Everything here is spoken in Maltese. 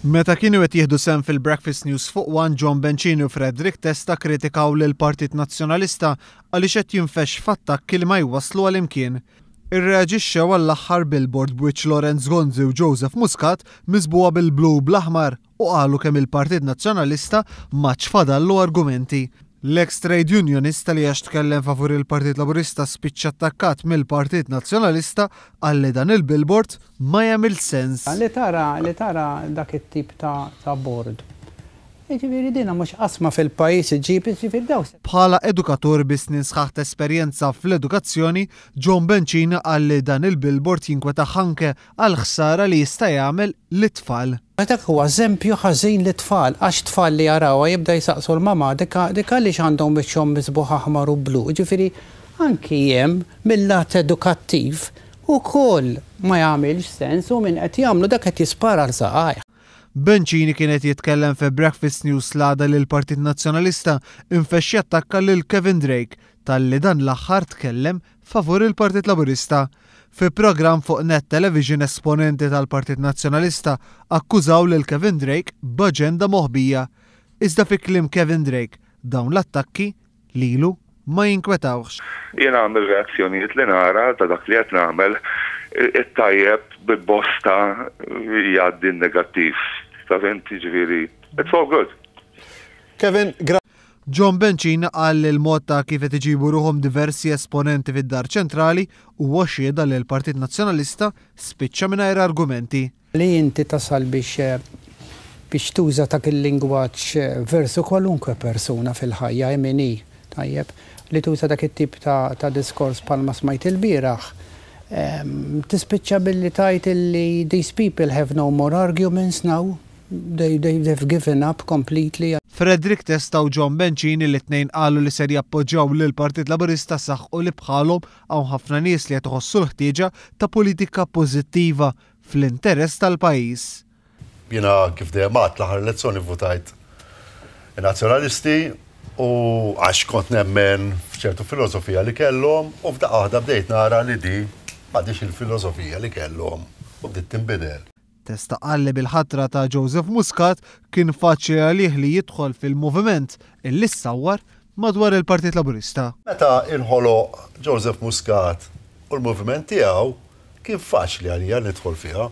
Meta kienu qed jieħdu sehem fil-Breakfast News fuq One, John Bencini u Frederick Testa kkritikaw lill-Partit Nazzjonalista għaliex qed jinfexx f'attakki li ma jwasslu għal imkien. Irreaġixxew għall-aħħar billboard b'wiċċ Lawrence Gonzi u Joseph Muscat miżbugħa bil-blu u bl-aħmar u qalu kemm il-Partit Nazzjonalista m'għadx fadallu argumenti. L-eks trade unionista li għax tkellem favur il-Partit Laburista spiċċa attakkat mill-Partit Nazzjonalista qal li dan il-billboard ma jagħmilx sens. Li tara li tara dak it-tip ta' ta' board. Jiġifieri dina mhux qasma fil-pajjiż iġġib, jiġifieri dawn se. Bħala edukatur bi snin sħaħ t'esperjenza fl-edukazzjoni, John Bencina qal li dan il-billboard jinkwetah anke għall-ħsara li jista' jagħmel lit-tfal. Dak huwa eżempju ħażin lit-tfal għax tfal li jarawha jibda jsaqsu l-mamà dik dik għaliex għandhom wiċċhom miżbugħ aħmar u blu. Jiġifieri anki hemm mil-lat edukattiv ukoll ma jagħmilx sens u min qed jagħmlu dak qed jispara għal saqajh. Bencini kien qed jitkellem fi Breakfast News l-għada li l-Partit Nazzjonalista infexx jattakka lil Kevin Drake talli dan l-aħħar tkellem favur il-Partit Laburista. Fi programm fuq Net Television esponenti tal-Partit Nazzjonalista akkużaw lil Kevin Drake b'aġenda moħbija. Iżda fi kliem Kevin Drake, dawn l-attakki lilu ma jinkwetawhx. Jiena mir-reazzjonijiet li nara ta' dak li qed nagħmel, it-tajjeb b'bosta jgħaddi n-negattiv. Taf int, jiġifieri, it's all good. Kevin, John Bencina qal li l-mod ta' kif qed iġibu ruħhom diversi esponenti fid-Dar Ċentrali huwa xhieda li l-Partit Nazzjonalista spiċċa mingħajr argumenti. Li inti tasal biex biex tuża dak il-lingwaġġ versu kwalunkwe persuna fil-ħajja, hi min hi, tajjeb, li tuża dak it-tip ta' ta' diskors bħalma smajt ilbieraħ, tispiċċa billi tgħid illi these people have no more arguments now. They, they, they've given up completely. Frederick Testa u John Bencini li t-tnejn qalu li ser jappoġġjaw lill-Partit Laburista saħqu li bħalhom hawn ħafna nies li qed iħossu l-ħtieġa ta' politika pożittiva fl-interess tal-pajjiż. Jiena kif dejjem għedt l-aħħar elezzjoni vvutajt in-Nazzjonalisti u għax kont nemmen f'ċertu filosofija li kellhom u f'daqqa waħda bdejt nara li di m'għadhiex il-filosofija li kellhom u bdiet tinbidel. Testa qal li bil-ħatra ta' Joseph Muscat kien faċli għalih li jidħol fil-moviment illi ssawwar madwar il-Partit Laburista. Meta inħoloq Joseph Muscat u l-moviment tiegħu kien faċli għalija nidħol fiha.